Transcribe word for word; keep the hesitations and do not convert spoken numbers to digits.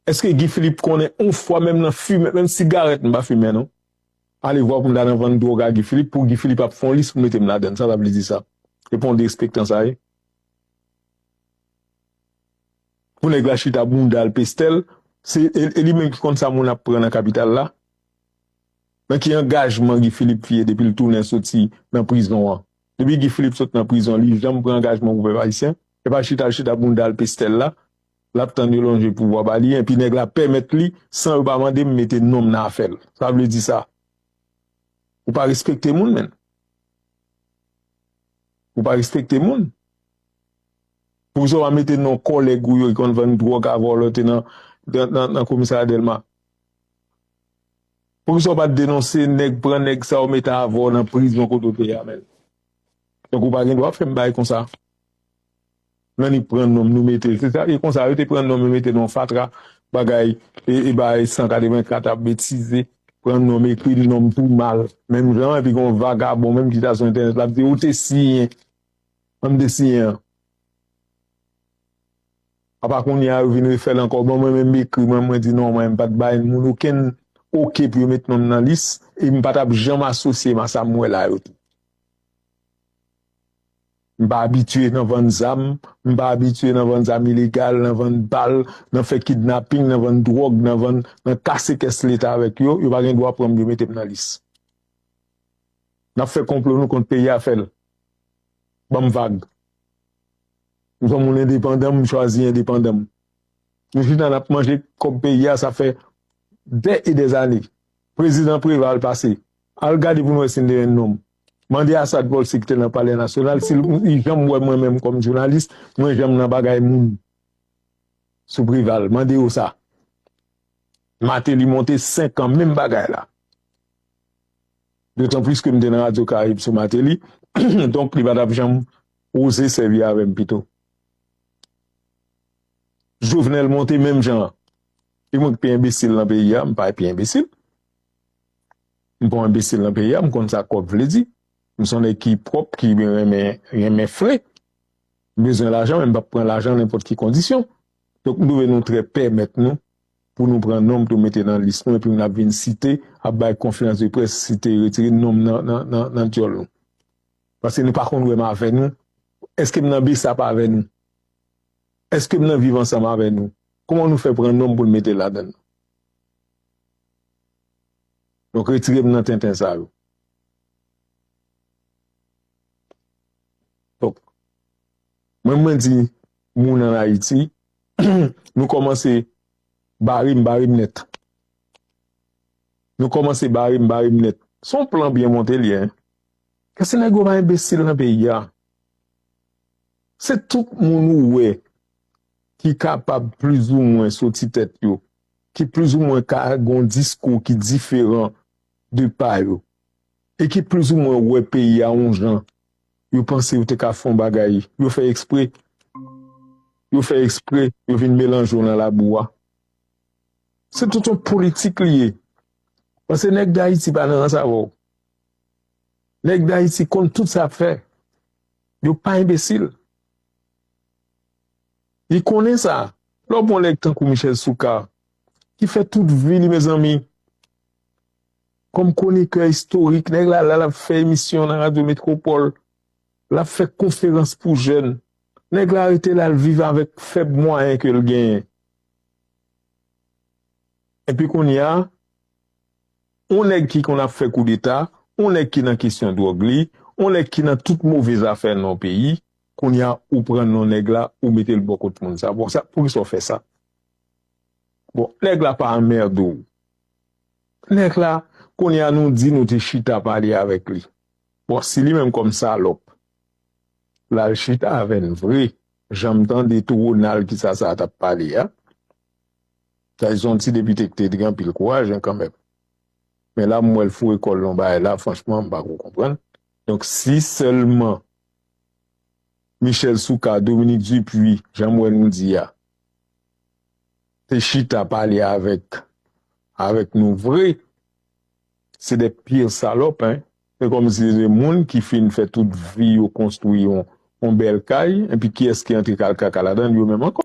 Èske Guy Philippe konnen yon fwa menm nan fimen, menm sigarèt m pa fimen non? Ale vwa pou m ta nan vann dwòg a Guy Philippe, pou Guy Philippe ap fè yon lis pou mete m ladann. Sa sa vle di sa? E pa yon derespektan sa ye? Pou nèg la chita bounda l pestèl, se e, e li menm ki konn sa moun ap pran nan kapital la? Nan ki angajman Guy Philippe ye depi l tounen soti nan prizon an? Depi Guy Philippe sot nan prizon, li janm pran angajman pou pèp ayisyen? E pa chita l chita bounda l pestèl la, l ap tann yo lonje pouvwa ba li, enpi nèg la pèmèt li, san yo pa mande m, mete non m nan afè l. Sa vle di sa? Ou pa respekte moun, menn. Ou pa respekte moun. Poukisa w pa mete non kòlèg ou yo ki konn vann dwòg avè w lè w te nan, nan, nan, nan komisarya Dèlma? Poukisa w pa t denonse nèg pran nèg sa yo mete avè w nan prizon kote w te ye a, menn? Donk ou pa gen dwa fè m bagay konsa. Nan ni pran non m nou mete l. Se sa, e konsa yo te pran non m yo mete nan yon fatra, bagay, e, e bagay san katrevenkat ap betize, pran non m, ekri non m tou mal. Menm jan, epi gen yon vagabon menm ki ta sou entènèt la ap di, ou te siyen. Mwen m te siyen an. Apa kounye a yo vin refè l ankò. Bon, mwen menm m ekri, mwen, mwen di non, mwen m pa t bay moun okenn oke pou yo met non m nan lis, e m pa t ap janm asosye m a sa m wè la yo tou. M pa abitye nan vann zam, m pa abitye nan vann zam ilegal, nan vann bal, nan fè kidnaping, nan vann dwòg, nan vann, nan kase kès leta avèk yo, yo pa gen dwa pran m yo mete m nan lis. N ap fè konplo nou kont peyi a, fè l. Ban m vag. M se yon moun endepandan, m chwazi endepandan m. Nou chita n ap manje kòb peyi a, sa fè dè e dè zane. Prezidan Preval pase. Al gade pou n wè si n te jwenn non m. Mande Asad Volcy ki te nan Palè Nasyonal, si l, li janm wè mwen menm kòm jounalis, mwen janm nan bagay moun sou Preval. Mande yo sa. Martelly monte senk an, menm bagay la. Dotan plis ke m te nan Radyo Karayib sou Martelly, donk li pa t ap janm oze sèvi avè m pito. Jovenel monte menm jan an. E mwen ki pi enbesil nan peyi a, m pa pi enbesil. M pa yon enbesil nan peyi a, m konn sa kòb vle di. M se yon nèg ki pwòp, ki renmen, renmen fre. M bezwen lajan, men m p ap pran lajan nenpòt ki kondisyon. Donk, m twouve nou trè pèmèt nou pou nou pran non m tou mete nan lis nou, epi nou ap vin site, ap bay konferans de près, site, retire non m nan, nan, nan, nan dyòl nou. Paske nou pa konn wè m avè nou. Èske m nan BSAP avè nou? Èske m nan Viv Ansanm avè nou? Kòman nou fè pran non m pou n mete ladann? Donk, retire m nan tenten sa yo. Donk, mwen, mwen di moun ann Ayiti, nou kòmanse bare m, bare m nèt. Nou kòmanse bare m, bare m nèt. Se yon plan byen monte l ye, en. Paske nèg yo pa enbesil nan peyi a. Se tout moun ou wè ki kapab plizoumwen soti tèt yo, ki plizoumwen ka gen yon diskou ki diferan de pa yo, e ki plizoumwen wè peyi a yon jan, yo panse yo te ka fè yon bagay, yo fè ekspre, yo fè ekspre, yo vin melanje w nan labou a. Se tout yon politik li ye. Paske nèg Dayiti pa nan rans avè w. Nèg Dayiti konn tout sa ap fè. Yo pa enbesil. Li konnen sa. Lè w pran nèg tankou Michel Soukar, ki fè tout vi li, mezanmi, kòm kwonikè istorik, nèg la la, l ap fè emisyon nan Radyo Metwopòl, l ap fè konferans pou jèn. Nèg la rete la, l viv avèk fèb mwayen ke l genyen. Epi kounye a, yon nèg ki konn ap fè koudeta, yon nèg ki nan kesyon dwòg li, yon nèg ki nan tout move zafè nan yon peyi, kounye a, ou pran non nèg la, ou mete l bò kot moun sa. Bon, sa, poukisa w fè sa? Bon, nèg la pa anmède w. Nèg la, kounye a nou di nou te chita pale avèk li. Bon, si li menm kòm salòp, l al chita avè n vre, jan m tande tou Ronald ki sa sa t ap pale a, sa se yon ti depite ki te gen anpil kouraj, en, kanmenm. Men la, m wè l foure kò l nan bagay la, franchman, m pa ko konprann. Donk, si sèlman Michel Soukar, Dominique Dupuy, jan m wè nou di a, te chita pale avèk, avèk nou vre, se de pye salòp, en. Se kòmsi se de moun ki fin fè tout vi yo konstwi yon, yon bèl kay, epi kiyès ki antre kal kaka ladan l? Yo menm ankò.